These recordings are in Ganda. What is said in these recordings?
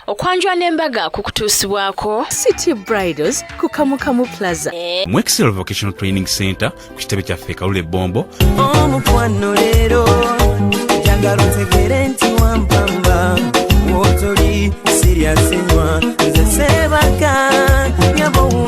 Okwanjula n'embaga kukutuusibwako City Bridals ku Kamukamu Plaza. Mu Excel Vocational Training Center ku kitebe kyaffe e Kalule Bombo. Omukwano leero njagala otegere nti wampamba wotoli siryasenywa nze sebaka nyabo.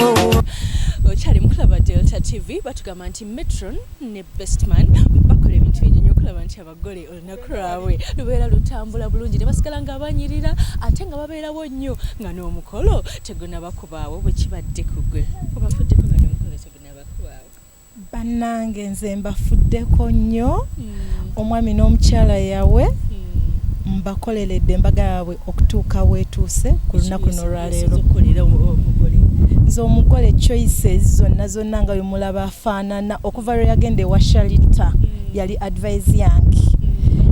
Okyali mukulaba Delta TV. Batugamba nti Metron ne Bestman bakola ebintu bingi nnyo okulaba nti abagole olunaku lwabwe lubeera lutambula bulungi ne basigala nga banyirira ate nga babeerawo nnyo nga n'omukolo tegunaba kubaawo. Bwe kibadde ku gwe, obafuddeko nga n'omukolo tegunaba kubaawo? Bannange, nze mbafuddeko nnyo. Omwami n'omukyala yawe mbakoleredde embaga yaabwe okutuuka weetuuse ku lunaku luno olwaleero. Okukolera omugole? Nze omugole choices zonna zonna nga bwemulaba afaanana okuva lwe yagenda ewa Shalita yali advice yange.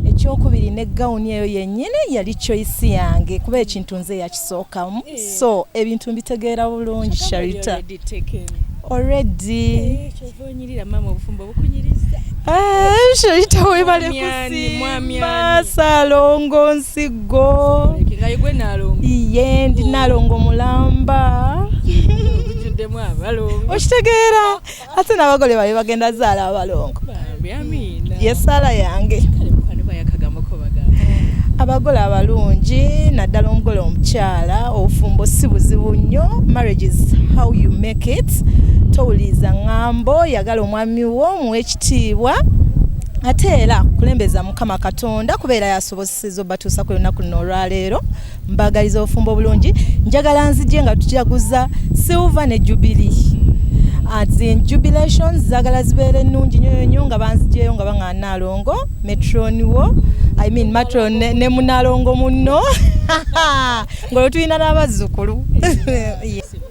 Ekyokubiri, ne gawuni eyo yennyini yali choice yange kuba ekintu nze yakisookamu, so ebintu mbitegeera bulungi. Shalita. Already taken. Already. Kyova onyirira maama, obufumbo bukunyiriza. Eh, Shalita, webale. Mwami ani, mwami kusiima ani? Saalongo Nsigo. Nga yegwe naalongo? Iye, ndi naalongo mulamba. Ogujuddemu abalongo. Okitegeera, ate n'abagole bali bagenda zaala abalongo. Bambi, amiina. Yesaala yange. Kale mukwano, bayo akagambo ko bagamba. Abagole abalungi, naddala omugole omukyala, obufumbo si buzibu nnyo. Marriage is how you make it. Towuliriza ŋŋambo, yagala omwami wo, muwe ekitiibwa, ate era kulembeza Mukama Katonda kubeera yasoboseza obatuusa ku lunaku luno olwaleero. Mbagaliza obufumbo obulungi. Njagala nzije nga tujaguza silver ne jubilee. Zi jubilations zaagala zibeere ennungi nnyo nnyo nga banzijeyo nga baŋŋa naalongo metron wo, I mean matron ne munaalongo munno, ng'olwo tulina n'abazzukulu.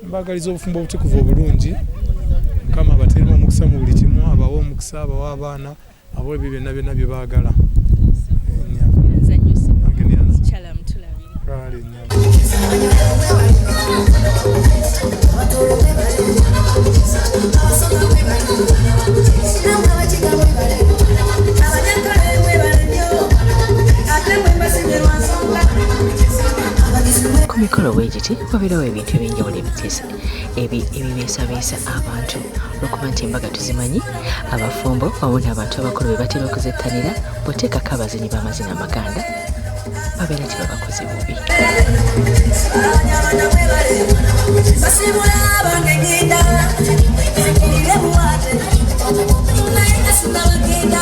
Mbagaliza obufumbo obutukuvu obulungi. Mukama abateeremu omukisa mu buli kimu, abawe omukisa, abawe abaana, abawe ebyo byonna byonna bye baagala. Nze nnyuse. Nange nyanza. Mukyala mutulabire. Kale nnyabo. Ku mikolo bwe giti wabeerawo ebintu ebyenjawulo ebitiisa ebibeesabeesa abantu, olwokuba nti embaga tuzimanyi, abafumbo wamu n'abantu abakulu be batera okuzettanira. Bw'oteekako abazinyi b'amazina amaganda, babeera tebabakoze bubi. Basibula abange ngenda zikirire buwate naye nga sinabagenda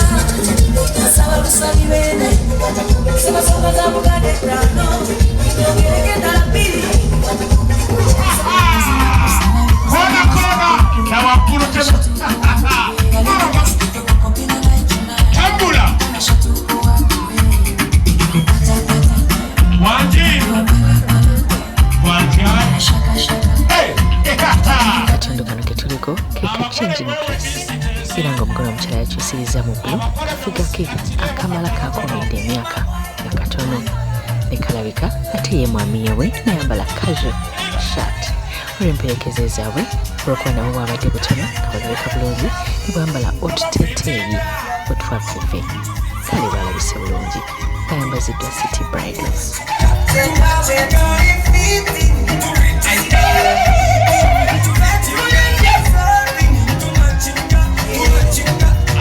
nsaba lusabi bene sebasonga za Buganda etaano nyongereko endala bbiri. Kona kona na waggulu tambula wangi watya. Hey, Katundu kano ketuliko ke ka changing dress, era ng'omugole omukyala yakyusiriza mu blue kafiga ke akamala kakuumidde emyaka nga katono ne kalabika, ate ye mwami yewe nayambala casual shirt. Olw'emperekeze zaabwe, olwokuba nabo bwabadde butono nga balabika bulungi, ne bwambala otuteeteeyi otwaffe. Kale balabise bulungi, bayambaziddwa City Bridals.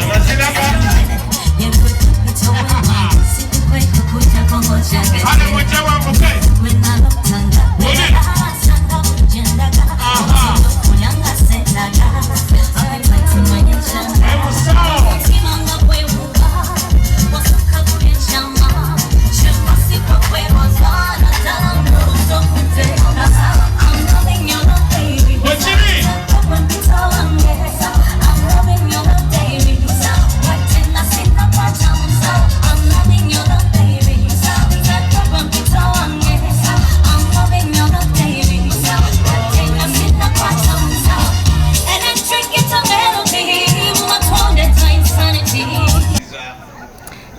Amazina kale mujje wambuke. Buli. Aha. Emusawo. Bwekiri.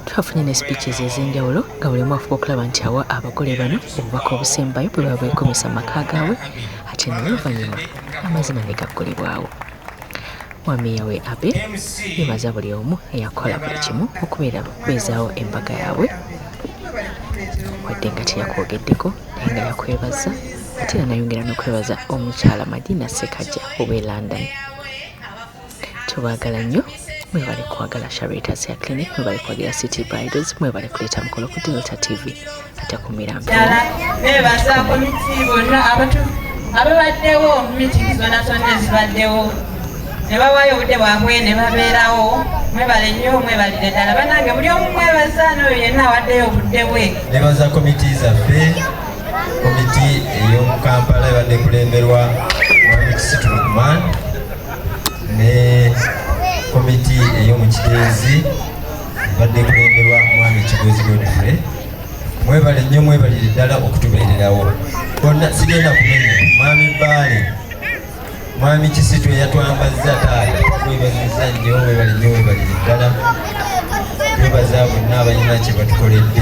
Twafunye ne speeches ez'enjawulo nga buli omu afuba okulaba nti awa abagole bano obubaka obusembayo bwe baba beekomesa mu maka gaabwe, ate n'oluvannyuma amazina ne gaggulibwawo. Mwami yawe Abe yebaza buli omu eyakola buli kimu okubeera beezaawo embaga yaabwe, wadde nga teyakwogeddeko, Naye nga yakwebaza ate era nayongera n'okwebaza omukyala Madina Ssekajja ow'e London. Tubaagala nnyo, mwebale kwagala Sharita's Hair Clinic, mwebale kwagira City Bridals, mwebale kuleeta mukolo ku Delta TV ate ku Mirambo. Nebaza komiti bonna ababaddewo meeting zonna zonna ezibaddewo ne bawaayo obudde bwabwe ne babeerawo. Mwebale nnyo, mwebalire ddala bannange, buli omu mwebaza n'oyo yenna awaddeyo obudde bwe. Nebaza komiti zaffe, komiti ey'omu Kampala ebadde ekulemberwa Mwami Kisitu Lukman ne komiti ey'omu Kiteezi ebadde ekulemberwa Mwami Kigozi Godfrey. Mwebale nnyo, mwebalire ddala okutubeererawo bonna. Sigenda kumenya Mwami Bbaale, Mwami Kisitu eyatwambazza taata, twebaziza nnyo, mwebale nnyo, mwebalire ddala. Twebaza bonna abalina kye batukoledde.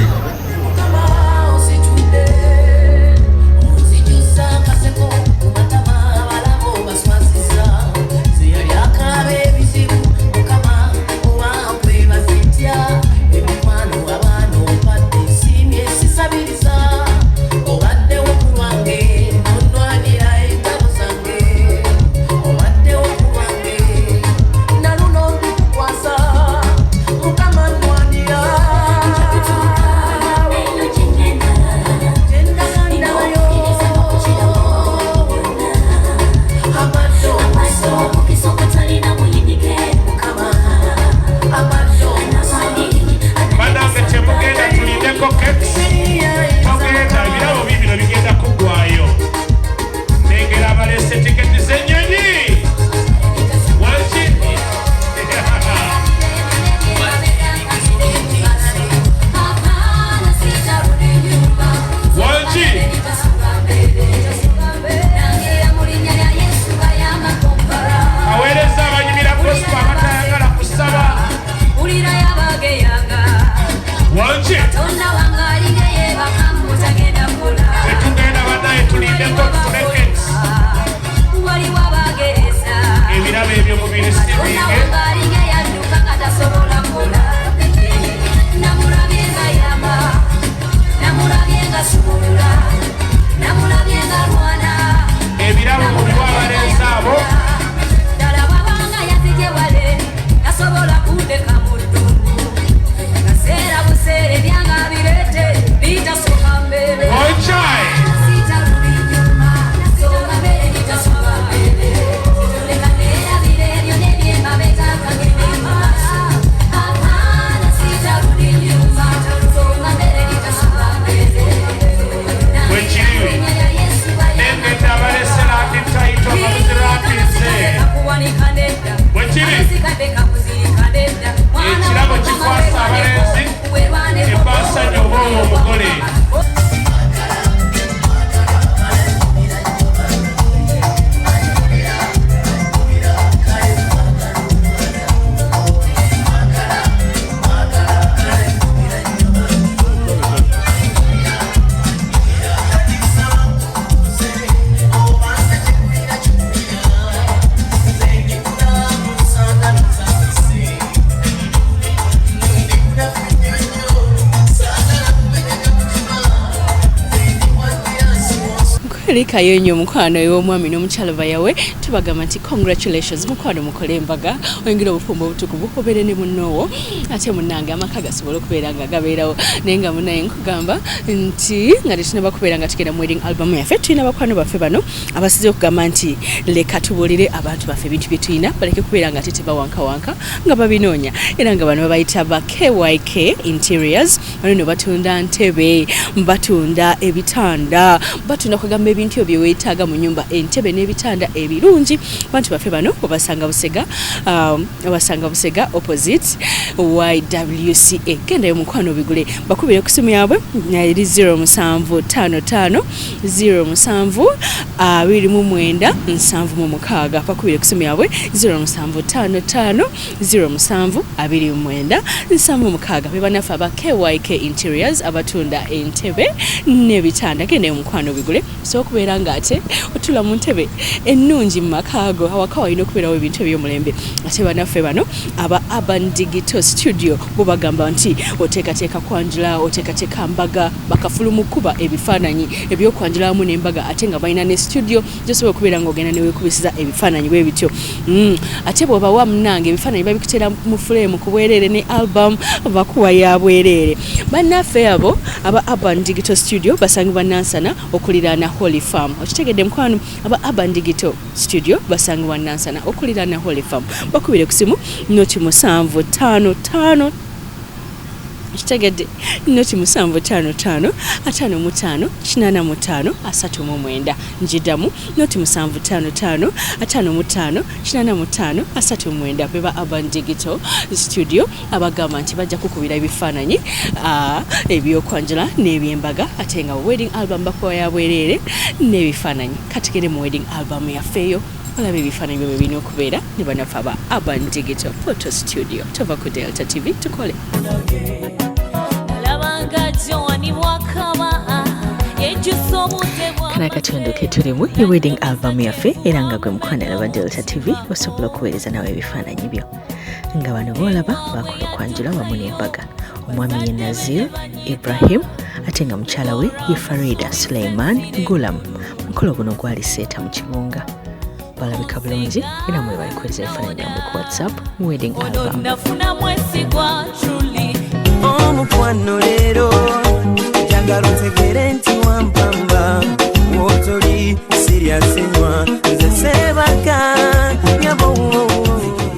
Banange, temugenda, tulindeko cakes. Togenda, ebirabo bibino bigenda kuggwayo. Nengera abaleese tiketi z'ennyonyi. Wangi? Wangi? Aweereza abanyumira gospel abatayagala kusaba. Wangi? Tetugenda bannaye, tulindeko tufune cakes. Ebirabo ebyo mubiri sibiige. Ebirabo mubiwe abalenzi abo. Oichai! Bwekiri. Nengedde abalese land title nga muzirapinze. Bwekiri. Ekirabo kikwasa abalenzi, ebbaasa oba oyo omugole. Lekayo nnyo omukwano ew'omwami n'omukyala bayawe. Tubagamba nti congratulations mukwano, mukole embaga, oyingira obufumbo obutukuvu, obeere ne munnoowo, ate munnange amaka gasobole okubeera nga gabeerawo. Naye nga munaye nkugamba nti nga tetunaba kubeera nga tugenda mu wedding album yaffe, tulina bakwano baffe bano abasize okugamba nti leka tubuulire abantu baffe ebintu bye tulina, baleke kubeera nga ate tebawankawanka nga babinoonya. Era nga bano babayita ba KYK Interiors. Bano no batunda ntebe, batunda ebitanda, batunda kugamba ebintu ebyo bye weetaaga mu nyumba, entebe n'ebitanda ebirungi. Bantu baffe bano obasanga Busega, obasanga Busega opposite YWCA. Gendayo mukwano bigule, bakubire ku simu yaabwe eri 0755 07 29 76. Bakubire ku simu yaabwe 0755 07 29 76. Be bannaffe aba KYK Interiors abatunda entebe n'ebitanda. Gendayo mukwano bigule. So Okubeera ng'ate otula mu ntebe ennungi mu makaago, awaka walina okubeerawo ebintu eby'omulembe. Ate banaffe bano aba Urban Digital Studio bo bagamba nti oteekateeka kwanjula, oteekateeka mbaga, bakafulu mu kkuba ebifaananyi ebyokwanjula wamu n'embaga, ate nga balina ne studio gyosobola okubeera ng'ogenda neweekubisiza ebifaananyi bwe bityo. Ate bw'obawa munnange ebifaananyi babikuteera mu fuleemu ku bwereere, ne album bakuwa ya bwereere. Bannaffe abo aba Urban Digital Studio basangibwa Nansana okuliraana Holy Farm. Okitegedde mukwano? Aba Urban Digital Studio basangibwa Nansana okuliraana Holy Farm. Bakubire ku simu noti 755, kitegedde, noti 755 55 85 39. Njidamu, noti 755 55 85 39. Beba Urban Digital Studio abagamba nti bajja kukubira ebifaananyi ebyokwanjula n'ebyembaga, ate nga wedding album bakuwa ya bwereere n'ebifaananyi. Katigere mu wedding album yaffeeyo olaba ebifaananyi byo bwe birina okubeera ne bannaffe aba Urban Digital Photo Studio. Tova ku Delta TV, tukole. Nalabanga Joani bwakaba yejjusa obudde bwa Kana akatundu ke tulimu ye wedding album yaffe, era nga gwe mukwano alaba Delta TV osobola okuweereza nawe ebifaananyi byo. Nga bano boolaba bakola okwanjula wamu n'embaga. Omwami ye Nazir Ibrahim, ate nga mukyala we ye Farida Suleiman Gulam. Mukolo guno gwali Seeta mu Kibunga. Balabika bulungi, era mwe bali kuweereza ebifaananyi byammwe ku WhatsApp mu wedding album. Nafuna mwesigwa truly. Omukwano leero.